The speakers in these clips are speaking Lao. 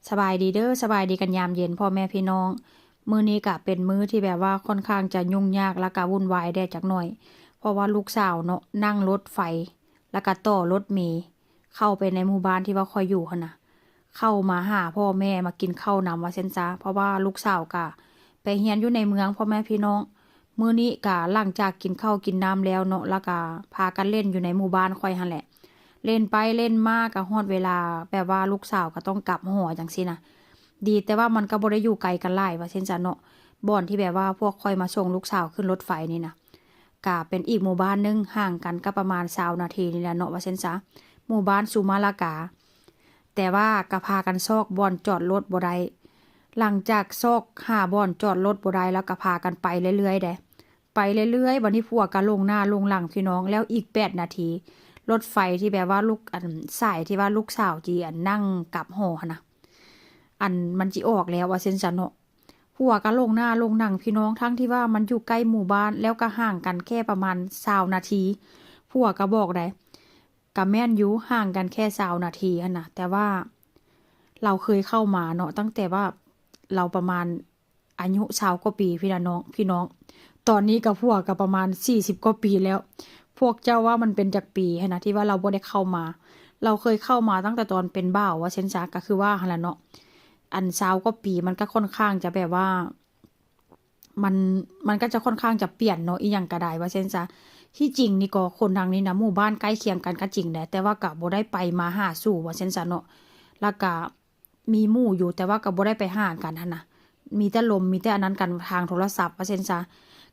ສະບາຍດີເດີ ສະບາຍດີກັນຍາມເຢັນພໍ່ແມ່ພີ່ນ້ອງ. ມື້ນີ້ກະເປັນມື້ທີ່ແບບວ່າຂ້ອນຂ້າງຈະຫຍຸ້ງຍາກ ແລ້ວກະວຸ່ນວາຍແດ່ຈັກໜ້ອຍ ເພາະວ່າລູກສາວເນາະ ນັ່ງລົດໄຟ ແລ້ວກະຕໍ່ລົດເມ ເຂົ້າໄປໃນໝູ່ບ້ານທີ່ວ່າຂ້ອຍຢູ່ຫັ້ນນະ ເຂົ້າມາຫາພໍ່ແມ່ ມາກິນເຂົ້ານຳວ່າຊັ້ນຊະ ເພາະວ່າລູກສາວກະໄປຮຽນຢູ່ໃນເມືອງພໍ່ແມ່ພີ່ນ້ອງ. ມື້ນີ້ກະຫຼັງຈາກກິນເຂົ້າກິນນ້ຳແລ້ວເນາະ ແລ້ວກະພາກັນຫຼິ້ນຢູ່ໃນໝູ່ບ້ານຂ້ອຍຫັ້ນແຫຼະ ຫຼິ້ນໄປຫຼິ້ນມາກະຮອດເວລາແບບວ່າລູກສາວກະຕ້ອງກັບຫໍຈັ່ງຊີ້ນະ. ດີແຕ່ວ່າມັນກະບໍ່ໄດ້ຢູ່ໄກກັນຫຼາຍວ່າຊັ້ນຊະເນາະ ບ່ອນທີ່ແບບວ່າພວກຂ້ອຍມາສົ່ງລູກສາວຂຶ້ນລົດໄຟນີ້ນະ ກະເປັນອີກໝູ່ບ້ານໜຶ່ງ ຫ່າງກັນກະປະມານຊາວນາທີນີ້ແຫຼະເນາະວ່າຊັ້ນຊະ ໝູ່ບ້ານສຸມາລາກາ. ແຕ່ວ່າກະພາກັນຊອກບ່ອນຈອດລົດບໍ່ໄດ້ ຫຼັງຈາກຊອກຫາບ່ອນຈອດລົດບໍ່ໄດ້ ແລ້ວກະພາກັນໄປເລື້ອຍໆເດ້ ໄປເລື້ອຍໆ ບາດນີ້ຜົວກະຫຼົງໜ້າຫຼົງຫຼັງພີ່ນ້ອງ. ແລ້ວອີກແປດນາທີ ລົດໄຟທີ່ແບບວ່າລູກ ອັນ ສາຍທີ່ວ່າລູກສາວຈີ່ ອັນ ນັ່ງກັບຫໍຫັ້ນນະ ອັນ ມັນຊິອອກແລ້ວວ່າຊັ້ນຊະເນາະ. ຜົວກະຫຼົງໜ້າຫຼົງຫຼັງພີ່ນ້ອງ ທັງທີ່ວ່າມັນຢູ່ໃກ້ໝູ່ບ້ານ ແລ້ວກະຫ່າງກັນແຄ່ປະມານຊາວນາທີ ຜົວກະບອກໄດ໋ ກະແມ່ນຢູ່ ຫ່າງກັນແຄ່ຊາວນາທີຫັ້ນນະ ແຕ່ວ່າລາວເຄີຍເຂົ້າມາເນາະ ຕັ້ງແຕ່ວ່າລາວປະມານອາຍຸຊາວກວ່າປີພີ່ນ້ອງ ພີ່ນ້ອງ ຕອນນີ້ກະຜົວກະປະມານສີ່ສິບກວ່າປີແລ້ວ. ພວກເຈົ້າວ່າມັນເປັນຈັກປີຫັ້ນນະ ທີ່ວ່າລາວບໍ່ໄດ້ເຂົ້າມາ ລາວເຄີຍເຂົ້າມາຕັ້ງແຕ່ຕອນເປັນບ່າວວ່າຊັ້ນຊະ ກະຄືວ່າຫັ້ນລະເນາະ ອັນຊາວກວ່າປີມັນກະຂ້ອນຂ້າງຈະແບບວ່າ ມັນ ມັນກະຈະຂ້ອນຂ້າງຈະປ່ຽນເນາະ ອີ່ຫຍັງກະໄດ້ວ່າຊັ້ນຊະ. ທີ່ຈິງນີ້ກໍຄົນທາງນີ້ນະ ໝູ່ບ້ານໃກ້ຄຽງກັນກະຈິງແຫຼະ ແຕ່ວ່າກະບໍ່ໄດ້ໄປມາຫາສູ່ວ່າຊັ້ນຊະເນາະ ແລ້ວກະມີໝູ່ຢູ່ ແຕ່ວ່າກະບໍ່ໄດ້ໄປຫາກັນຫັ້ນນະ ມີແຕ່ລົມ ມີແຕ່ອັນນັ້ນກັນທາງໂທລະສັບວ່າຊັ້ນຊະ.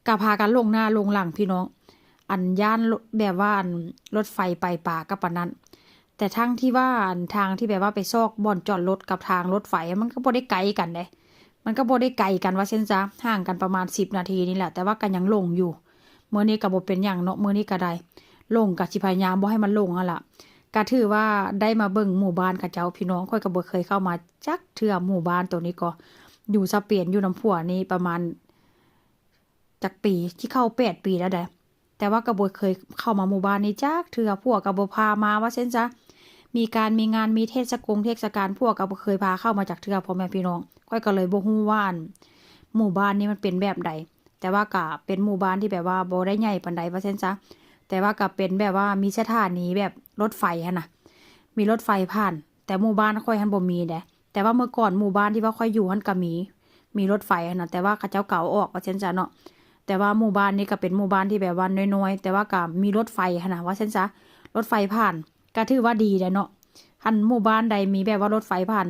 ກະພາກັນຫຼົງໜ້າຫຼົງຫຼັງພີ່ນ້ອງ ອັນ ຢ້ານ ແບບວ່າ ອັນ ລົດໄຟໄປປາກະປານນັ້ນ. ແຕ່ທັງທີ່ວ່າ ອັນ ທາງທີ່ແບບວ່າໄປຊອກບ່ອນຈອດລົດກັບທາງລົດໄຟ ມັນກະບໍ່ໄດ້ໄກກັນເດ້ ມັນກະບໍ່ໄດ້ໄກກັນວ່າຊັ້ນຊະ ຫ່າງກັນປະມານສິບນາທີນີ້ແຫຼະ ແຕ່ວ່າກະຍັງຫຼົງຢູ່. ມື້ນີ້ກະບໍ່ເປັນຫຍັງເນາະ ມື້ນີ້ກະໄດ້ ຫຼົງກະຊິພະຍາຍາມບໍ່ໃຫ້ມັນຫຼົງຫັ້ນລະ. ກະຖືວ່າໄດ້ມາເບິ່ງໝູ່ບ້ານເຂົາເຈົ້າພີ່ນ້ອງ ຂ້ອຍກະບໍ່ເຄີຍເຂົ້າມາຈັກເທື່ອ ໝູ່ບ້ານໂຕນີ້ກໍ ຢູ່ສະເປນ ຢູ່ນຳຜົວນີ້ປະມານ ຈັກປີ ຊິເຂົ້າແປດປີແລ້ວໃດ໋ ແຕ່ວ່າກະບໍ່ເຄີຍເຂົ້າມາໝູ່ບ້ານນີ້ຈັກເທື່ອ ຜົວກະບໍ່ພາມາວ່າຊັ້ນຊະ. ມີການມີງານ ມີເທດສະກົງເທດສະການ ຜົວກະບໍ່ເຄີຍພາເຂົ້າມາຈັກເທື່ອ ພໍ່ແມ່ພີ່ນ້ອງ. ຂ້ອຍກະເລີຍບໍ່ຮູ້ວ່າ ອັນ ໝູ່ບ້ານນີ້ມັນເປັນແບບໃດ ແຕ່ວ່າກະເປັນໝູ່ບ້ານທີ່ແບບວ່າບໍ່ໄດ້ໃຫຍ່ປານໃດວ່າຊັ້ນຊະ ແຕ່ວ່າກະເປັນແບບວ່າມີສະຖານີແບບລົດໄຟຫັ້ນນະ ມີລົດໄຟຜ່ານ ແຕ່ໝູ່ບ້ານຂ້ອຍຫັ້ນບໍ່ມີເດ້. ແຕ່ວ່າເມື່ອກ່ອນໝູ່ບ້ານທີ່ວ່າຂ້ອຍຢູ່ຫັ້ນກະມີ ມີລົດໄຟຫັ້ນນະ ແຕ່ວ່າເຂົາເຈົ້າກະເອົາອອກວ່າຊັ້ນຊະເນາະ. ແຕ່ວ່າໝູ່ບ້ານນີ້ກະເປັນໝູ່ບ້ານທີ່ແບບວ່ານ້ອຍໆ ແຕ່ວ່າກະມີລົດໄຟຫັ້ນນະ ວ່າຊັ້ນຊະ ລົດໄຟຜ່ານ ກະຖືວ່າດີແຫຼະເນາະ. ຄັນໝູ່ບ້ານໃດມີແບບວ່າລົດໄຟຜ່ານ